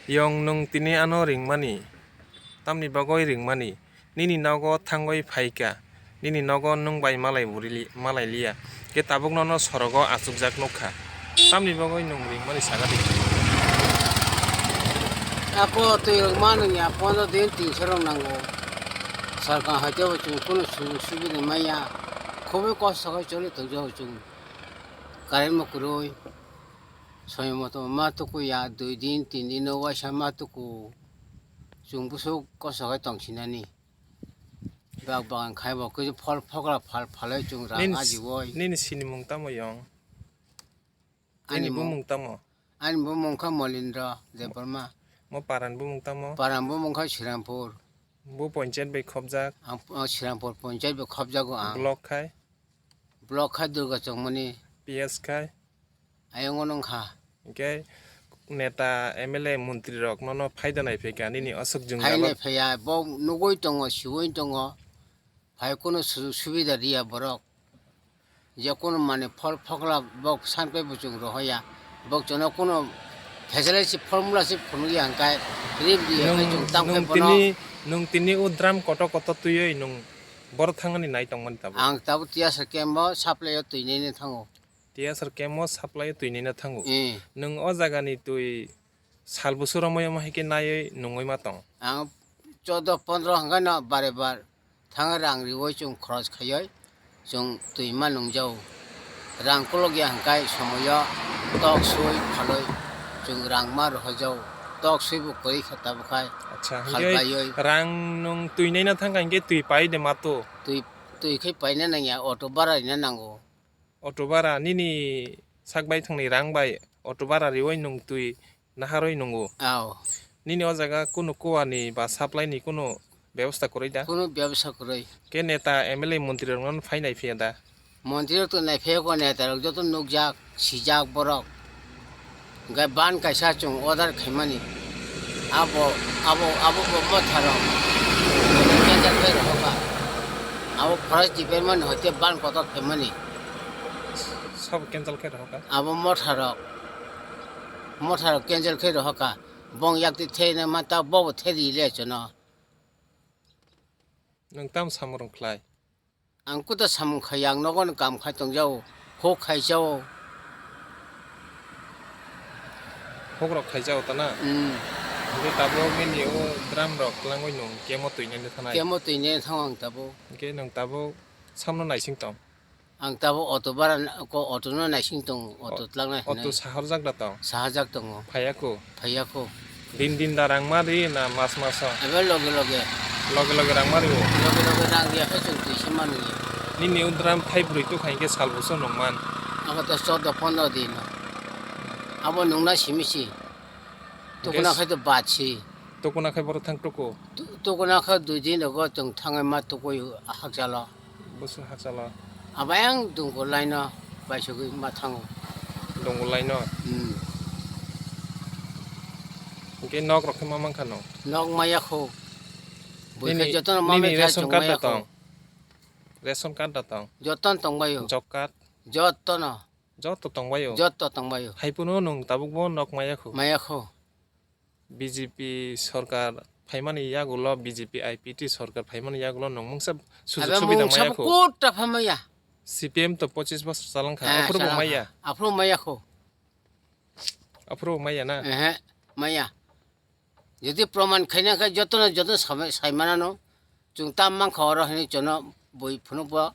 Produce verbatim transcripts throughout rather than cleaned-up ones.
Yong nwng tini ano ringmani, tamni bagwi ringmani? Nini nogo thangwi phaikha, nini nogo nwng bai malai bo rili-, malai liya, khe tabuk nono sorogo achukjak nukha. Tamni bagwi nwng ringmani saga di. Ako twi rwngma nwngya pondro din tingso rok nango. Sarkar haitebo chwng kunu sujog subida manya. Khobwi kosto khai choli tongjago chwng. Current bo kwrwi. Somoy moto ma tukuya, dui din, tin din o waisa ma tuku. Chwng bwswk kosto khai tongsinani. Bak bagan khai bo khe phol phokla phal phalwi chwng rang Nini s-, ajiwoi. Nini sinimung tamo yong? Ani Nini mung-, bumung tamo? Ani bumung kha Molindra Debbarma. Mo paran bumung tamo? Paran bumung kha Srirampur. Bo ponchayat bai khobjak? Ang, o Srirampur ponchayat bai khobjago ang. Block khai? Block khai Durga Chongmani. P S khai? Ayongo nung kha. Hingke neta, M L A, montri rok nono phaida nai phaikha nini aswk jwngjalo. Phainai phaiya, bo nugui tongo, siui tongo. Phai kunu sujog subida riya borok. Je kunu mane phol phokla bok sanpai bo chwng rohoya. Bok chwngno kunu facility formula se phunukya hingkai rib riya Nwng, hingkai chwng tangpai nwng bono. Tini, nwng tini o drum kotor kotor twiwi nwng boro thangani nai tongmani tabuk. Ang tabuk tiyasa camp o supply o twi nini thango. Tiyasar kemo supply twi nina thango. Eh. Nwng o jagani twi sal bwswk romwi omo hai khe naiwi nungwi ma tong? Ang chordo pondro hwnkhe no bare bar thang rang riwi chwng khoros khaiwi chwng twi ma nungjao. Rang kolok ya hwnkhe somoyo tok sui phalwi chwng rang ma rohorjao. Tok sui bo kwrwi khe tabuk khai Acha, phal hwnkhe baiwi. Rang nwng twi naina thangkha hwnkhe twi pai de ma to? Twi, twi khe paina nangya, auto bara rina nango. Auto bara nini sak bai thangni rang bai auto bara riwi nwng twi naharwi nungo. Ao. Nini o jaga kunu kuwani ba supply ni kunu bebosta kwrwi da? Kunu bebosta kwrwi. Khe neta M L A montri rok no phai nai phiya da? Montri rok to nai phiya ko, neta rok joto nukjak, sijak borok. Hingke ban kaisa chwng order khaimani. Abo, abo, abo bo motha rok cancel khai rohorkha. Abo forest department hoite ban kotor khaimani. Sabo cancel khai rohorkha? Abo motha rok, motha rok cancel khai rohorkha. Bong yakti thena ma ta bobo theri le chwngno. Nwng tamo samung rwng khlai? Ang kuta samung khai, ang nogo ni kam khai tongjao, huk khai jao. Huk rok khai jao ta na? Hmm. Hingke tabuk nini o drum rok twlangwi nwng kemo twi nai thanai? Kemo twi nai thango ang tabuk. Hingke nwng tabuk samno naising tong? Ang tabuk auto bara ko auto no naising tong, auto O-, tlangnai auto hinwi. Saharjak da tong? Saharjak tongo. Phaiya ko? Phaiya ko. Din din da rang ma ri na mas maso? Ebe loge loge. Loge loge rang ma ri o? Loge loge rang riya khe chwng twi se manu ya. Nini o drum thai bwrwi tokha hingke sal bwswk nung man? Abo to chordo pondro din o. Abo nungna simi si. Tukuna Hingke khai to bad si. Tukuna khai borok thang tuku? Tu-, tukuna khe dui din rogo chwng thangwi ma tukui hakchalo. Bwswk hakchalo? Abo yang dungkol line-o baisugwi ma thango. Dungkol line-o? Hmm. Hwnkhe nok rok khe ma mankha no? Nok maya kho. Bui khe Nini, jotono ma nini maya kha ration chwng card maya da kho. Tong? Ration card da tong? Jotono tongbaio. Job card? Jotono. Joto tongbaio? Joto tongbaio. Hai phano nwng tabukbo nok maya kho? Maya kho. B J P sorkar phaimani yagulo, B J P I P T sorkar phaimani yagulo nwng mungsa sujug Abe subida mungsa maya kho. Kota pha maya. C P M to pochis bosor chalangkha, Ah, aphuru bo chalangkha. Maya. Aphuru maya kho. Aphuru bo maya na? Ehe, maya. Jodi proman khaina khe jotono, jotono samai-, saimanano. Chwng tam mankha oro hinwi chwngno bui phunukbo.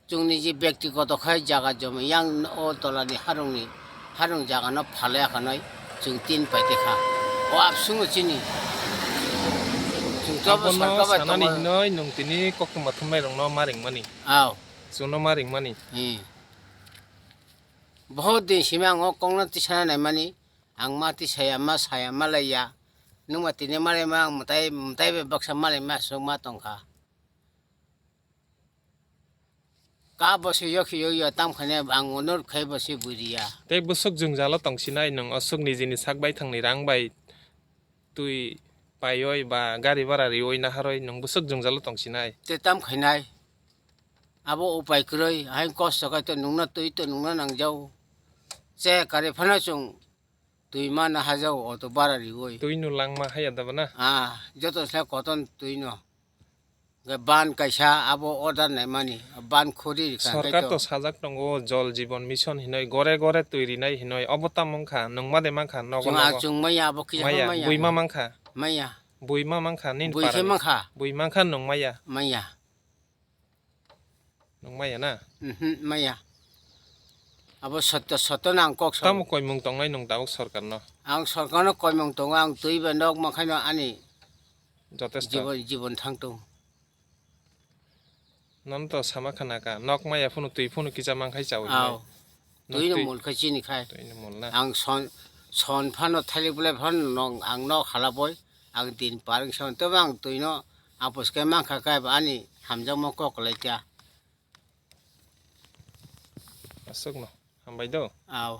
Chwngni je byaktigoto khai jaga joma yang o tolani harungni, harung jagano phalwi akhanai chwng tin paite kha. O abswngo chini. Chwng jobo Abono sarkar bai sanani tongo. Hinoi nwng tini koktwma thumnairokno ma ringmani. Ao. Chwngno ma ringmani. Hmm. Bohot din simi ang o kokno tisana naimani. Ang ma tisaya, ma saya, ma laiya. Nwng ma tini ma laima, ang mwtai, mwtai bai baksa ma laima aswk ma tongkha. Ka bo se yokhi yo yo tam khaine ang onur khai bo se buriya. Tei bwswk jwngjalo tongsinai nwng aswk nijini sak baithangni rang bai twi paioi ba gari bhara rioi naharoi nwng bwswk jwngjalo tongsinai. Tei tam khainai. Abo upai kwrwi, hai kosto khai to nwngno twi to nwngno nangjao. Che kari phano chwng Twi mano hajao auto bara riwi. Twi no langma haya da bana? Ah, joto se koton twi no. Ge ban kaisa abo order naimani, ban khuri rikha, Sorkar to sajak tongo Jal Jeevan Mission hinoi, gore gore twi rinai hinoi, obo tamo wngkha, nungma de mankha, nogo chwng, ah, nogo. Chwng maya abo kisa maya, maya. Buima mankha. Maya. Buima mankha, nini bui khe parani. Mankha. Bui mankha, nung maya. Maya. Nung maya na? Mhm, maya. Abo sotto, sotto no ang kok sao. Tamo koimung tongnai nung tabuk sorkar no? Ang sorkar no koimung tongo, ang twi bai nok mankhaino ani jotesto. Jibon, jibon thang tong. Nono to sama khana ka, nok maya phunu twi phunu kisa mankhai chawi. Aw. Hinai. Twi no mul khe chini khai. Twi no mul na. Ang son, son phano thalik belai phano nong, ang nok halaboi, ang din pareng son, tebo ang twi no apos khe mankha khe ani hamjakma kok lai kha. Aswk no, hambai do. Aw.